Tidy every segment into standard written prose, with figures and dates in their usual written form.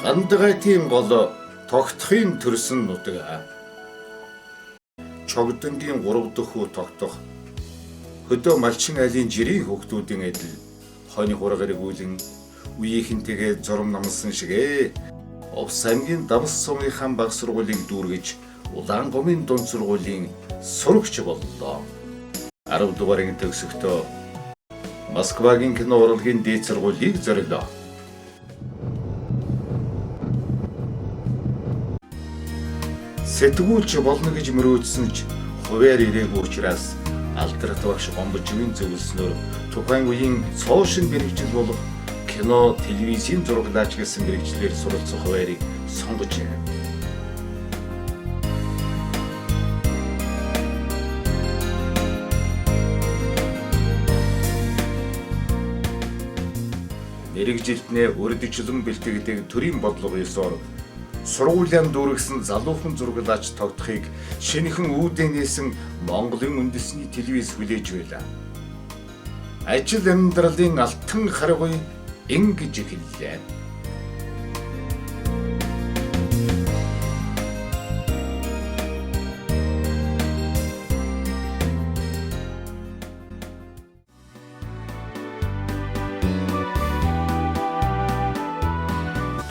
Гандгайтын гол Тогтохын төрсөн нутаг. Чогдонгийн 3 дахь хүү Тогтох хөдөө Малчин айлын жирийн хүүхдүүдийн адил хойны хураг эргүүлэн үеийнхэнтэйгээ зурам намлсан шигээ Увс аймгийн Давс сумынхаа баг сургуулийг дүүргэж Улаан гомын дунд сургуулийн сурагч боллоо. 10 дугаар анги төгсөхдөө Москвагийн кино урлагийн дээд сургуулийг зорилоо. Сэтгүүлч болно гэж мөрөөдсөн ч хувиар ирээгүй учраас алдарт багш Гомбожийн зөвлөснөөр тухайн үеийн цоо шинэ мэргэжил болох кино, телевизийн зураглаач гэсэн мэргэжлээр суралцах хуваарийг сонгожээ. Мэргэжилтнээ урдчлан бэлтгэдэг төрийн бодлого ёсоор сургуулийн дүүргэсэн залуухан зураглаач Тогтохыг шинэхэн үүдэн нээсэн Монголын үндэсний телевиз хүлээж байлаа. Ажил амьдралын алтан харгуй ингэж эхэллээ.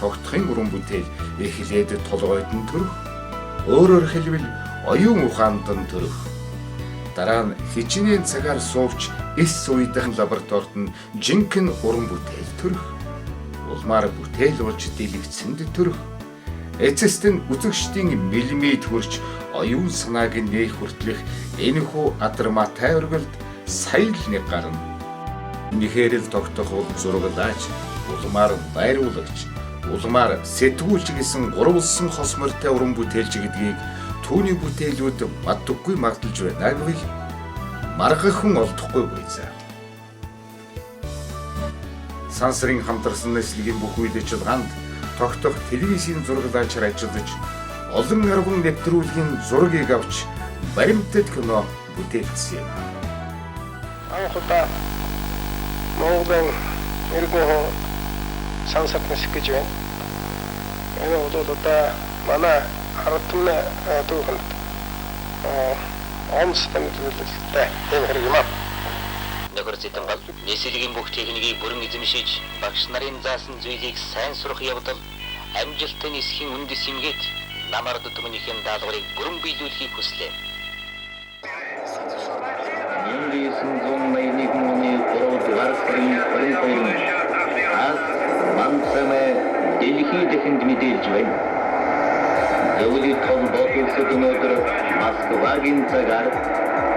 Тогтохын уран бүтээл эхлээд толгойд нь төрөх, өөрөөр хэлбэл оюун ухаанд нь төрөх. Дараа нь хичнээн цагаар суувч эс уйдах лабораторид нь жинхэнэ уран бүтээл төрөх. Улмаар бүтээл болж дэлгэцэнд төрөх. Эцэст нь үзэгчдийн мэлмид хүрч оюун санааг нь нээх хүртэлх энэхүү адармаатай өргөлд сая л нэг гарна. Үнэхээр л Тогтох бол зураглаач, улмаар найруулагч, улмаар сэтгүүлч гэсэн гурвалсан хос морьтой уран бүтээлч гэдгийг түүний бүтээлүүд баддаггүй магдалж байна гэвэл маргах хүн олдохгүй буйзаа. Сансрын хамтарсан нислэгийн бүх үйл ажиллагаанд Тогтох телевизийн зураглаачаар ажиллаж олон арван нэвтрүүлгийн зургийг авч баримтат кино бүтээлсэн юм. Анх удаа Монголын эргэн хүн сансарт нисэх гэж байна. Энэ бол одоо манай ард түмний түүхэнд онц тэмдэглэлтэй ийм хэрэг юм аа. Нөхөр Зэдэнбал нислэгийн бүх техникийг бүрэн эзэмшиж багш нарын заасан зүйлийг сайн сурах явдал амжилттай нисхийн үндэс эмгээг нам ард түмнийхэн даалгаврыг бүрэн биелүүлэхийг хүслээ. 1981 оны 3 дугаар сарын 22-нд ТАСС Мансамэ дэлхий дахинд мэдээлж байна. Зөвлөлт холбоот улсад өнөөдөр Москвагийн цагаар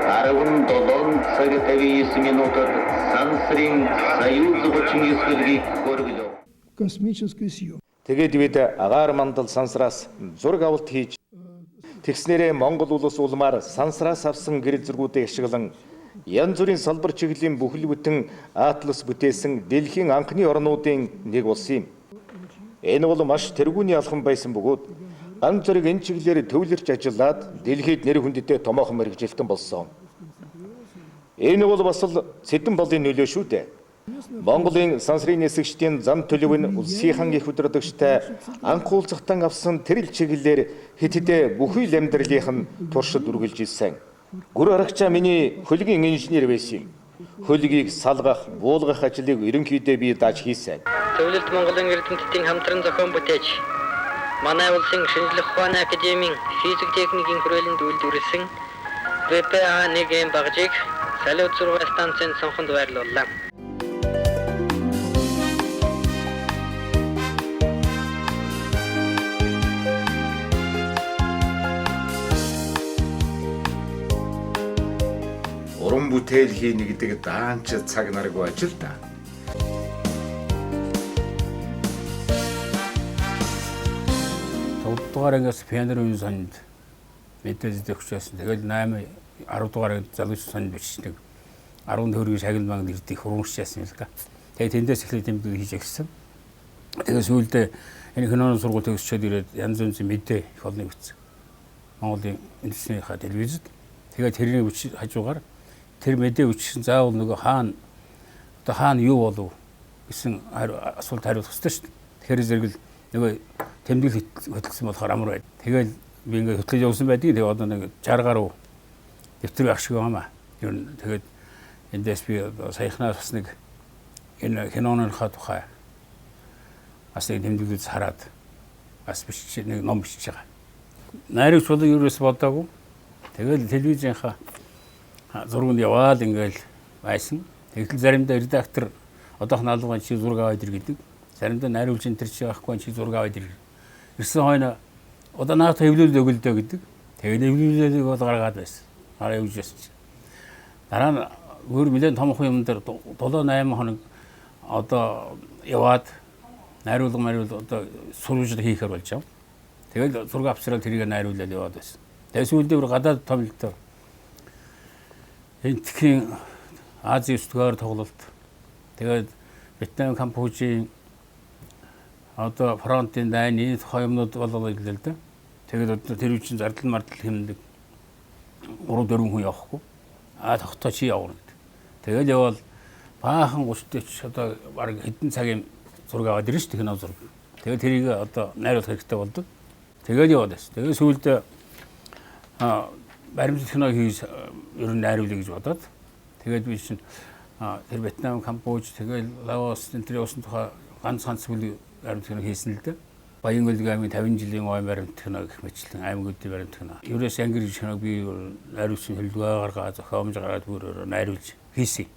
17 цаг 59 минутад сансрын Союз 39 хөлгийг хөргөлөө. Космической съемки. Тэгээд бид агаар мандал сансраас зураг авалт хийж тэгснээрээ Монгол улс улмаар сансраас авсан гэрэл зургуудыг ашиглан янз бүрийн салбар чиглэлийн бүхэл бүтэн атлас бүтээсэн дэлхийн анхны орнуудын нэг болсон юм. Энэ бол маш тэргүүний алхам байсан бөгөөд ганц зэрэг энэ чиглэлээр төвлөрч ажиллаад дэлхийд нэр хүндтэй томоохон мэргэжилтэн болсон. Энэ бол бас л Цэдэн болын нөлөө шүү дээ. Монголын сансрын нисгчдийн зам төлөв нь улсынхан их удирдагчтай анх уулзахтан авсан тэрэл чиглэлээр хэд хэдэ бүхий л амьдралынх нь туршид үргэлж ирсэн. Гүр арагчаа миний хөлгийн инженер байсан юм. Хөлгийг салгах, буулгах ажлыг ерөнхийдөө би дааж хийсэн. Зөвлөлт Монголын эрдэмтдийн хамтран зохион бүтээж манай улсын шинжлэх ухааны академийн физик техникийн хүрээлэнд үйлдвэрлэсэн ВПА-1М багжийг Салют 6 станцын цонхонд байрлууллаа. Уран бүтээл хийнэ гэдэг даанч цаг наргүй ажил да. 5 дугаар ангиас пионер үеийн сонд мэдээлэл өгч байсан. Тэгэл 8 10 дугаар ангид залууч сонд бичдэг. 10 төгрөгийн шагнал мангад ирдэг хурамшиж яасан юм л да. Тэгээд тэндээс эхлээд тэмдэг хийж эхэлсэн. Тэгээд сүүлдээ энэ киноны сургууль төгсчөөд ирээд янз янзын мэдээ их олныг бичсэн. Монголын үндэснийхаа телевизэд. Тэгээд тэрний хажуугаар тэр мэдээ бичсэн заавал нөгөө хаана одоо хаана юу болов гэсэн асуулт хариулах хэрэгтэй шүү дээ. Тэгэхээр зэрэг л Нөгөө тэмдэглэл хөтөлсөн болохоор амар байд. Тэгэл би ингээд хөтлөж явсан байдгийг. Тэгээ одоо нэг 60 гаруй дэвтэр байх шиг юм аа. Ер нь тэгээд эндээс би саяхнаас бас нэг энэ киноныхаа тухай бас нэг тэмдэглэл хараад бас бичиж нэг ном бичиж байгаа. Найруулагч болон юу бодоагүй. Тэгэл телевизийнхаа зурганд яваал ингээл байсан. Тэгтэл заримдаа редактор одоох наалгын чи зураг аваад ир гэдэг. Заримдаа найруулагч энэ төр чи авахгүй чи зураг аваад ир. Ирсэн хойно одоо наадах хэвлүүл өгөлдөө гэдэг. Тэгэл хэвлүүлэлийг бол гаргаад байсан. Гараа явж байсан чи. Дараа нь өөр нэлээд томхон юм дээр 7 8 хоног одоо яваад найруулга мариул одоо сурвалжлага хийхээр болж байгаа. Тэгэл зураг авчраад тэрийг найруулаад яваад байсан. Тэгээ сүүлдээ бүр гадаад томилтоор Энтхийн Азийн 9 дугаар тоглолт. Тэгээд Вьетнам, Камбожийн одоо фронтын дайны тухай юмнууд болоо ирлээ л дээ. Тэгээд одоо тэр үе чинь зардал мардал хэмндэг 3 4 хүн явахгүй. А тогтоо чи явна гэдэг. Тэгэл явбал баахан 30 40 одоо бараг хэдэн цагийн зураг аваад ирнэ шүү дээ кино зураг. Тэгээд тэрийг одоо найруулах хэрэгтэй болдог. Тэгээд яваад байсан. Тэгээд сүүлдээ баримтат кино хийж ер нь найруулъя гэж бодоод тэгээд би чинь тэр Вьетнам, Камбож, тэгээд Лаос энэ тэр явсан тухай ганц ганц үл баримтат кино хийсэн л дээ. Баянголиг аймгийн 50 жилийн ой баримтат кино гэх мэтлэн аймагуудын баримтат кино. Ерөөс англи киног би найруулсан хөлдгөө гаргаа зохиомж гаргаад бүр найруулж хийсэн.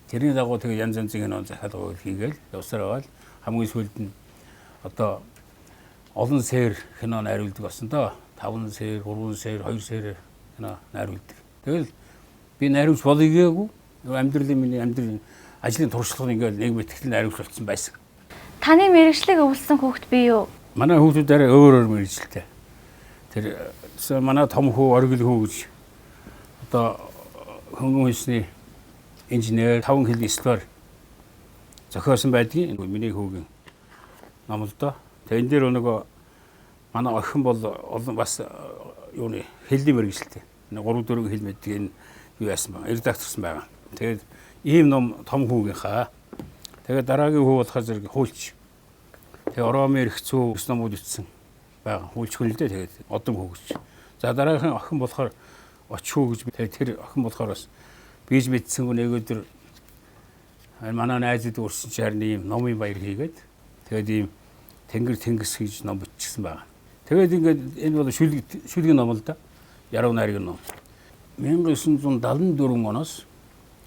Тэрний дагуу тэгээд янз янзын кино захиалга хийгээл явсаар байгаад хамгийн сүүлд нь одоо олон сэр кино найруулдаг болсон доо. 5 сэр, 3 сэр, 2 сэр кино найруулдаг. Тэгэл би найруулж болъёгээгүй. Амьдралын миний амьдралын ажлын туршлага ингээл нэг мэтгэл найруулж болсон байсан. Таны мэргэжлийг өвлөсөн хүүхэд бий юу? Манай хүүхдүүд арай өөр өөр мэргэжилтэй. Тэр манай том хүү оргил хүү гэж одоо хөнгөн хүнсний инженер 5 хэл эслээр зохиосон байдгийн миний хүүгийн ном л доо. Тэгээ энэ дээр нөгөө манай охин бол олон бас юуны хэлний мэргэжилтэй. 3 4 хэл мэддэг энэ юу яасан ба редакторсан байгаа. Тэгээд ийм ном том хүүгийнхаа. Тэгээд дараагийн хүү болохоор зэрэг хуульч. Тэгээд Ромын эрх зүй гэсэн номууд бичсэн байгаа. Хуульч хүн л дээ тэгээд одон хүү гэж. За дараагийн охин болохоор оч хүү гэж. Тэгээд тэр охин болохоор бас бийж мэдсэнгүй нэг өдөр манай найзууд урьсан чи харин ийм номын баяр хийгээд тэгээд ийм тэнгэр тэнгис гэж ном бичсэн байгаа. Тэгээд ингээд энэ бол шүлгийн ном л да. Яруу найргийн ном. 1974 оноос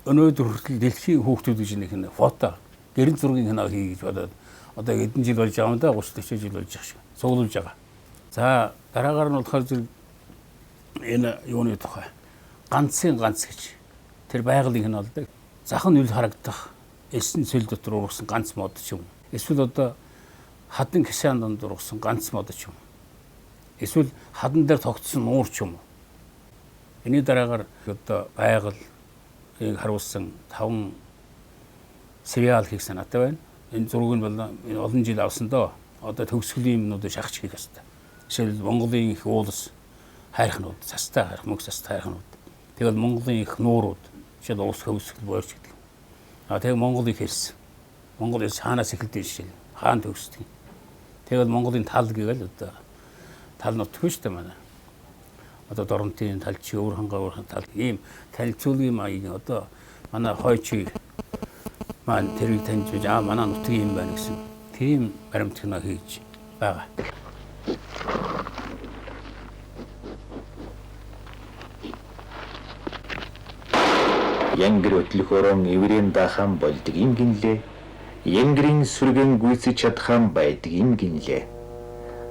өнөөдөр хүртэл дэлхийн хүүхдүүд гэж нэг фото гэрэл зургийн кино хий гэж бодоод одоо хэдэн жил болж байгаа юм да 30 40 жил болж байгаа шиг цуглуулж байгаа. За дараагаар нь болохоор зэрэг энэ юуны тухай ганцын ганц гэж тэр байгалийн кино л да. Захан үл харагдах элсэн цөл дотор ургасан ганц мод ч юм. Эсвэл одоо хадан кисян донд ургасан ганц мод ч юм. Эсвэл хадан дээр тогтсон нуур ч юм. Энэний дараагаар одоо байгаль харуулсан 5 сериал хийх санаатай байна. Энэ зураг нь бол олон жил авсан доо. Одоо төгсгөлийн юмнуудыг шахаж хийх ёстой. Жишээлбэл Монголын их уулс хайрхнууд, цастай хайрх, мөнгө цастай хайрхнууд. Тэгэл Монголын их нуурууд, жишээл уус хөвсгөл бойрч гэдэг. А тэгээ Монгол их хэлс. Монгол хэлс хаанаас эхэлдэг жишээл хаана төгсдөг. Тэгэл Монголын тал гэвэл одоо тал нутгүй шүү дээ манай. Одоо Доронтын тал чи өвөр хангай өвөр тал ийм танилцуулгын маяг одоо манай хойчийг маань тэрийг таньж биж аа манай нутгийн юм байна гэсэн тийм баримт кино хийж байгаа. Янгэр өтлөхөрөн эврэн дахан болдог юм гинлээ. Янгэрийн сүргэн гүйцэж чадхан байдаг юм гинлээ.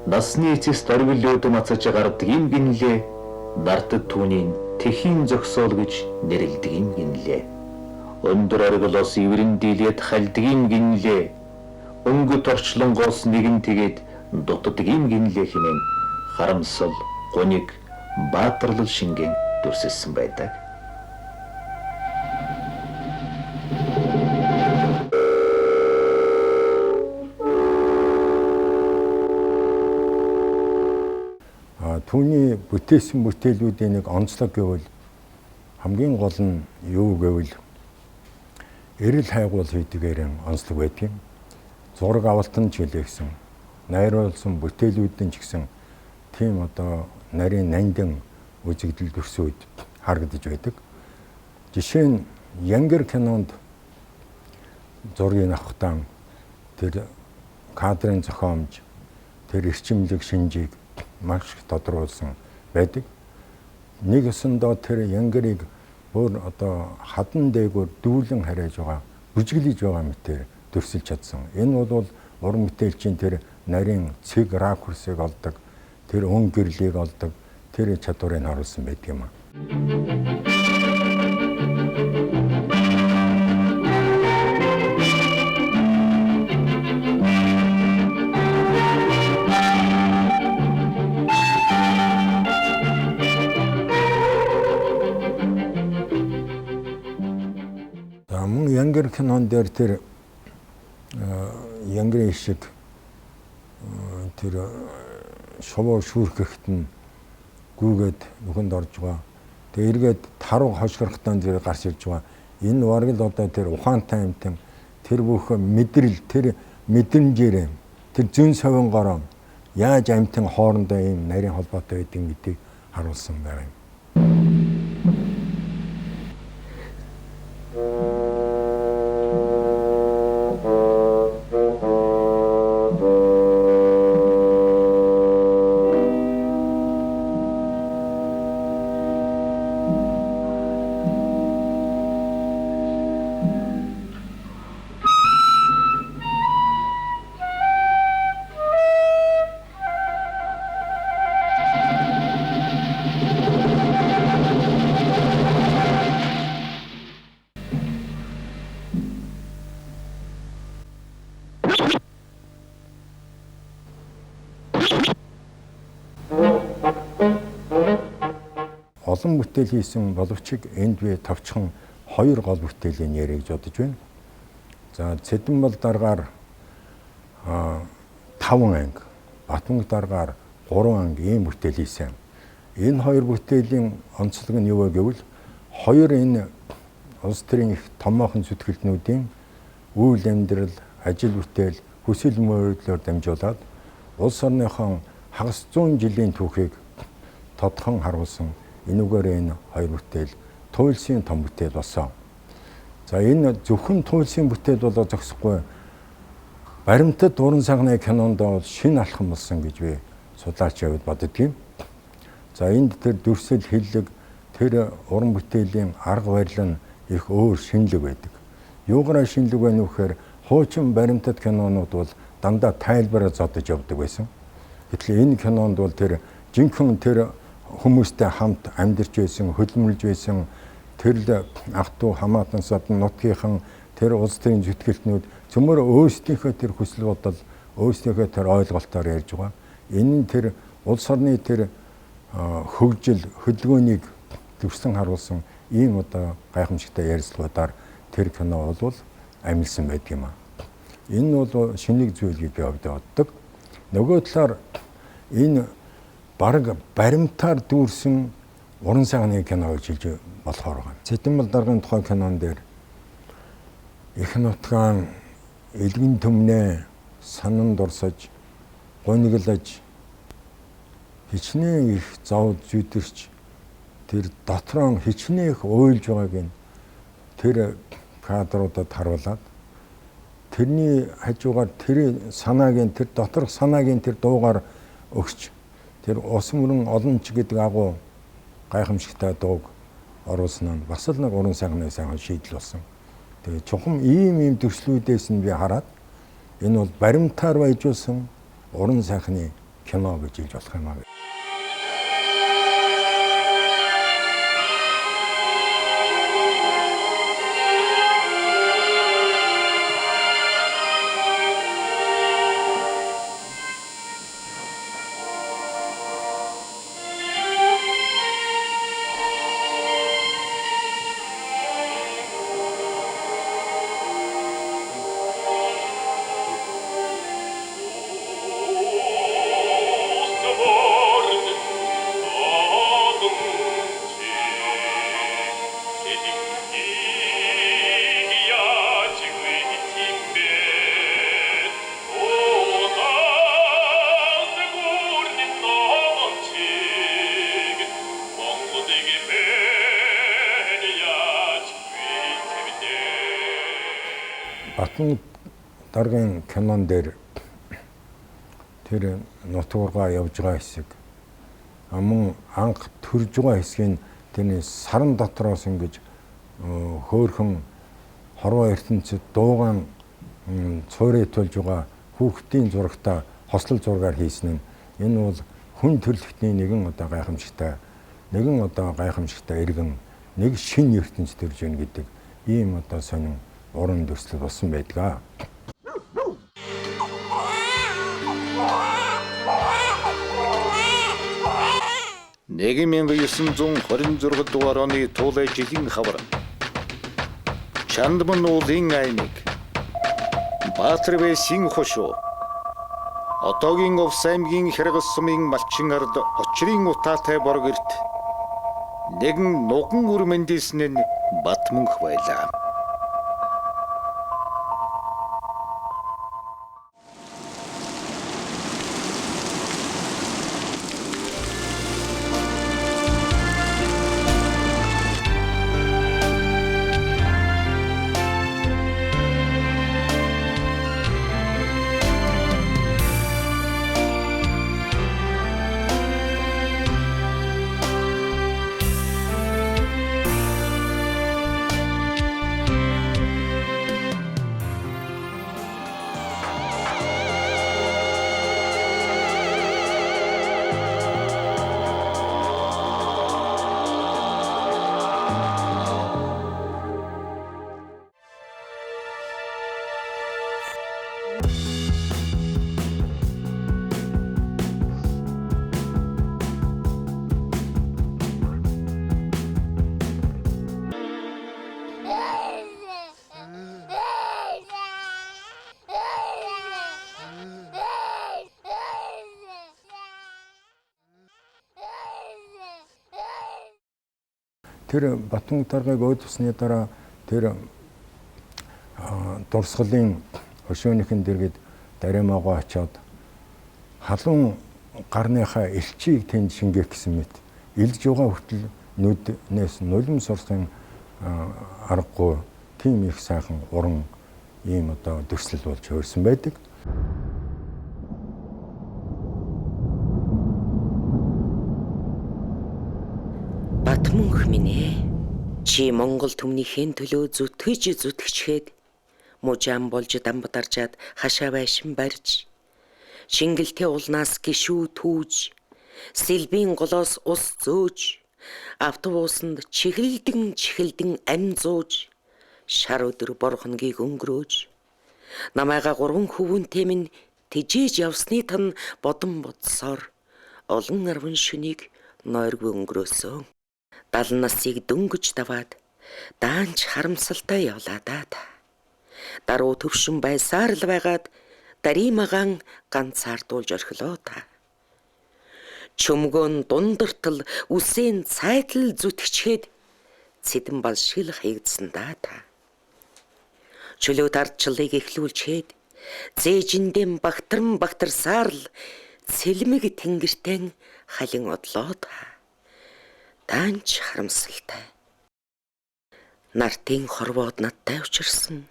Насны эцэст оргилөөд мацаж гардаг юм гинлээ. Нартад түүний тэхийн зогсоол гэж нэрлэдэг юм гинлээ. Өндөр оргилоос эврэн дийлээд хальдаг юм гинлээ. Өнгө торчлонгоос нэгэн тэгээд дутдаг юм гинлээ хэмээн харамсал, гуниг, баатарлал шингэн дүрсэлсэн байдаг. Түүний бүтээсэн бүтээлүүдийн нэг онцлог гэвэл хамгийн гол нь юу гэвэл эрэл хайгуул хийдгээр онцлог байдаг юм. Зураг авалт нь ч хэлээ гэсэн, найруулсан бүтээлүүд нь ч гэсэн тийм одоо нарийн нандин үзэгдэл дүрсүүд харагдаж байдаг. Жишээ нь Янгер кинонд зургийг авахдаа тэр кадрын зохиомж, тэр эрчимлэг шинжийг маш их тодруулсан байдаг. Нэг ёсондоо тэр Янгерийг бүр одоо хадан дээгүүр дүүлэн харьяаж байгаа, бүжиглэж байгаа мэтээр дүрсэлж чадсан. Энэ бол уран бүтээлчийн тэр нарийн цэг ракурсыг олдог, тэр өн гэрлийг олдог, тэр чадварыг харуулсан байдаг юм. За мөн Янгер кинон дээр тэр Янгерийн шиг тэр шувуу шүүрхэхт нь гүйгээд нүхэнд орж байгаа. Тэгээ эргээд таруу хошгорхтон дээр гарч ирж байгаа. Энэ бараг л одоо тэр ухаантай юмтан тэр бүх мэдрэл, тэр мэдрэмжээрээ тэр зүүн совингороо яаж амьтан хоорондоо ийм нарийн холбоотой байдаг гэдгийг харуулсан байгаа юм. Олон бүтээл хийсэн боловч энд би товчхон хоёр гол бүтээлийн яриа гэж бодож байна. За Цэдэнбал даргаар 5 анги, Батмөнх даргаар 3 анги ийм бүтээл хийсэн. Энэ хоёр бүтээлийн онцлог нь юу вэ гэвэл хоёр энэ улс төрийн их томоохон зүтгэлтнүүдийн үйл амьдрал, ажил бүтээл, хүсэл мөрөөдлөөр дамжуулаад улс орныхон хагас 100 жилийн түүхийг тодхон харуулсан. Энүүгээр энэ хоёр бүтээл туйлсын том бүтээл болсон. За энэ зөвхөн туйлсын бүтээл болоо зогсохгүй баримтат уран сайхны кинонд бол шинэ алхам болсон гэж би судлаач явд боддог юм. За энд тэр дүрсэл хэллэг, тэр уран бүтээлийн арга барил нь их өөр шинэлэг байдаг. Юугаараа шинэлэг байна вэ гэхээр хуучин баримтат кинонууд бол дандаа тайлбараа зодож явдаг байсан. Гэтэл энэ кинонд бол тэр жинхэнэ тэр хүмүүстэй хамт амьдарч байсан, хөдөлмөрлж байсан тэр л ах トゥ хамаатан садан нутгийнхан тэр улс төрийн зүтгэлтнүүд цөмөр өөрсдийнхөө тэр хүсэл бодол, өөрсдийнхөө тэр ойлголтоор ярьж байгаа. Энэ нь тэр улс орны тэр хөгжил, хөдөлгөөнийг төвсөн харуулсан ийм одоо гайхамшигтай ярилцлагуудаар тэр кино бол амилсан байдаг юм аа. Энэ бол шинийг зүйл гэж би боддог. Нөгөө талаар энэ бараг баримтаар дүүрсэн уран сайхны кино гэж хэлж болохоор байгаа. Цэдэнбал даргын тухай кинон дээр их нутгаан элгэн төмнөө санан дурсаж, гуниглаж хичнээн их зов зүдэрч тэр дотроо хичнээн их уйлж байгааг нь тэр кадруудад харуулад тэрний хажуугаар тэр санаагийн тэр доторх санаагийн тэр дуугаар өгч тэр ус мөрөн олон ч гэдэг агуу гайхамшигтай дууг оруулсан нь бас л нэг уран сайхны сайхан шийдэл болсон. Тэгээ чухам ийм төслүүдээс нь би хараад энэ бол баримтаар баяжуулсан уран сайхны кино гэж хэлж болох юм аа. More. Батмөнх даргын кинон дээр тэр нутгуургаа явж байгаа хэсэг, мөн анх төрж байгаа хэсгийн тэрний саран дотроос ингэж хөөхөн хорвоо ертөнцид дуугаан цуурыг тулж байгаа хүүхдийн зурагта хослол зургаар хийсэн нь энэ бол хүн төрөлхтний нэгэн одоо гайхамшигтай, нэгэн одоо гайхамшигтай иргэн нэг шинэ ертөнц төрж ийн гэдэг ийм одоо сонин уран дүрслэл болсон байдаг. Нэг 1926 дугаар оны туулай жилийн хавар Чандман уулын аймаг Баатарвэсийн хошуу одоогийн Увс аймгийн Хэргэл сумын Малчин ард очрын утаатай боргорт нэгэн нуган үр мэндэлсэн нь Батмөнх байлаа. Тэр Батмөнх даргаыг өөдсөний дараа тэр дурсгалын өшөөнийхэн дэргэд Даримоогоо очиод халуун гарныхаа элчийг тэнд шингээх гэсэн мэт илж байгаа хүртэл нүднээс нулим сурсахын аргагүй тийм их сайхан уран ийм одоо дүрслэл болж хуурсан байдаг. Батмөнх минь ээ, чи Монгол түмнийхээ төлөө зүтгэж зүтгэчгээд мужаан болж дамбадарчаад хашаа байшин барьж, Чингэлтэй улнаас гишүү түүж, сэлбийн голоос ус зөөж, автобусанд чихэлдэн чихэлдэн ам зууж, шар өдөр борхонгийг өнгөрөөж, намайга гурван хөвүүнтэй минь тэжээж явсны тан бодон бодсоор олон арван шөнийг нойргүй өнгөрөөсөн. 70 насыг дөнгөж даваад даанч харамсалтай явлаа да. Даруй төвшин байсаар л байгаад даримагаан ганцаардуулж орхилоо та. Чөмгөн дундартал үсээн цайтал зүтгэчгээд цэдэн бал шил хаягдсан да та. Чөлөөт ардчлалыг эхлүүлчихэд зээжиндэн багтран багтарсаар л цэлмэг тэнгэртэн халин одлоо та. Даанч харамсалтай. Нартын хорвоод надтай учирсан.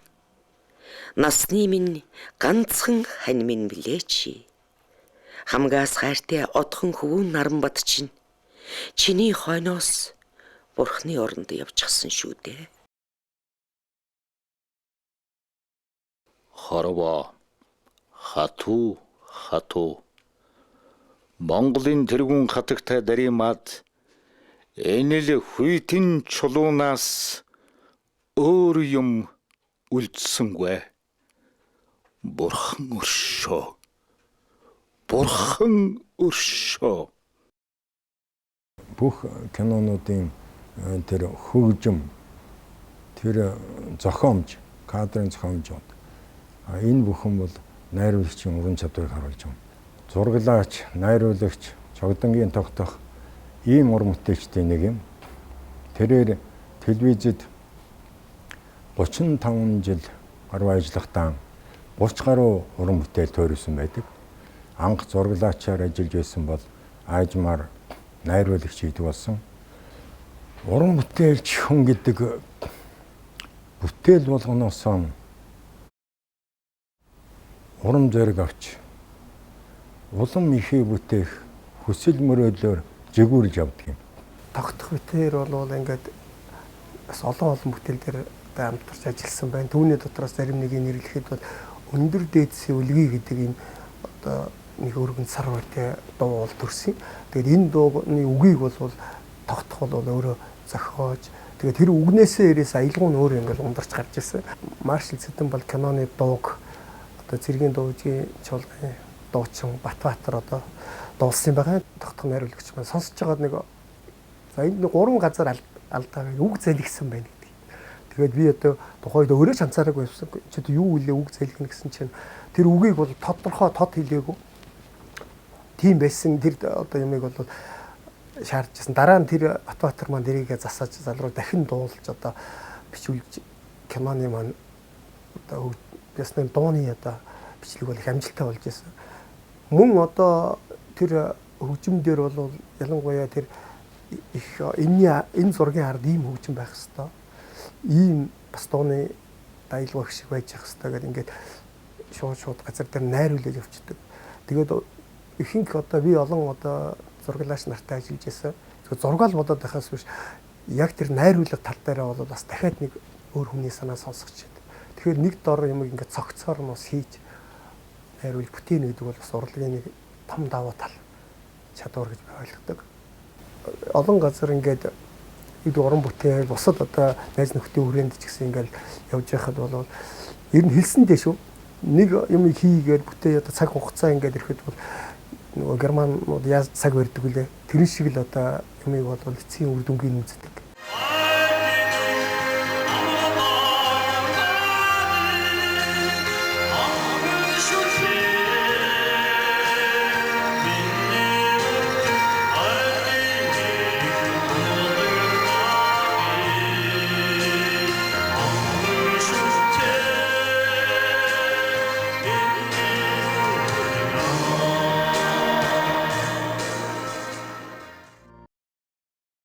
Насны минь ганцхан хань минь билээ чи. Хамгаас хайртай одхон хөвүүн Наранбат чинь чиний хойноос бурхны оронд явчихсан шүү дээ. Хорвоо хатуу хатуу Монголын тэргүүн хатагтай Даримад энэ л хүйтэн чулуунаас өөр юм үлдсэнгүй. Бурхан өршөө. Бурхан өршөө. Бүх кинонуудын тэр хөгжим, тэр зохиомж, кадрын зохиомжууд энэ бүхэн бол найруулагчийн уран чадварыг харуулж байна. Зураглаач, найруулагч, цогдонгийн тогтоох ийм уран бүтээлчдийн нэг юм. Тэрээр телевизэд 35 жил гаруй ажиллахдаа 30 гаруй уран бүтээл тойруулсан байдаг. Анх зураглаачаар ажиллаж байсан бол аажмаар найруулагч хийдэг болсон. Уран бүтээлч хүн гэдэг бүтээл болгоноос урам зориг авч улам ихээ бүтээх хүсэл мөрөөдлөөр жигүүрлж явдаг юм. Тогтох битээр бол ингээд бас олон олон бүтээл дээр одоо хамтарч ажилласан байна. Түүний дотроос зарим нэгийг нэрлэхэд бол өндөр дээдсийн үлгий гэдэг ийм одоо нэг өргөн сар үртэй дуу бол төрсөн. Тэгээд энэ дууны үгийг бол тогтох бол өөрөө зохиож тэгээд тэр үгнээсээ ирээс аялгау нь өөр ингээл ундарч гарч ирсэн. Маршал Цэдэн бол киноны дууг одоо цэргийн дуужгийн чуулганы дуучин Батбаатар одоо дуулсан байгаа. Тогтох найруулагч маань сонсож байгаад нэг за энд нэг гурван газар алдаа байна. Үг залгисан байна гэдэг. Тэгээд би одоо тухайд өөрөө ч анзаараагүй байсан. Чи одоо юу үлээ үг залгина гэсэн чинь тэр үгийг бол тодорхой тод хэлээгүй. Тийм байсан тэр одоо юмыг бол шаардчихсан. Дараа нь тэр Батбаатар маань тэрийгэ засааж залруу дахин дуулж одоо бичүүлж киноны маань одоо ясны дууны одоо бичлэг бол их амжилттай болж исэн. Мөн одоо тэр хөгжим дээр бол ялангуяа тэр их энэний энэ зургийн ард ийм хөгжим байх хэвээр. Ийм бас дууны даялгаа их шиг байж явах хэвээр гэдэг ингээд шууд газар дээр найруулаад явчихдаг. Тэгээд ихэнх одоо би олон одоо зураглаач нартай ажиллаж байсан. Тэгэхээр зургаал бодоод байхаас биш яг тэр найруулга тал дээрээ бол бас дахиад нэг өөр хүний санаа сонсох чид. Тэгэхээр нэг дор юм ингээд цогцоор нь бас хийж найруулж бүтээн гэдэг бол бас урлагийн нэг том давуу тал чадвар гэж би ойлгодог. Олон газар ингээд эд уран бүтээл бусад одоо найз нөхдийн хүрээнд ч гэсэн ингээд явж байхад бол ер нь хэлсэн дээ шүү. Нэг юм хийгээд бүтээ одоо цаг хугацаа ингээд ирэхэд бол нөгөө германууд яаж цаг барьдаг вүлээ. Тэрэн шиг л одоо юмыг бол эцсийн үр дүнгийг үздэг.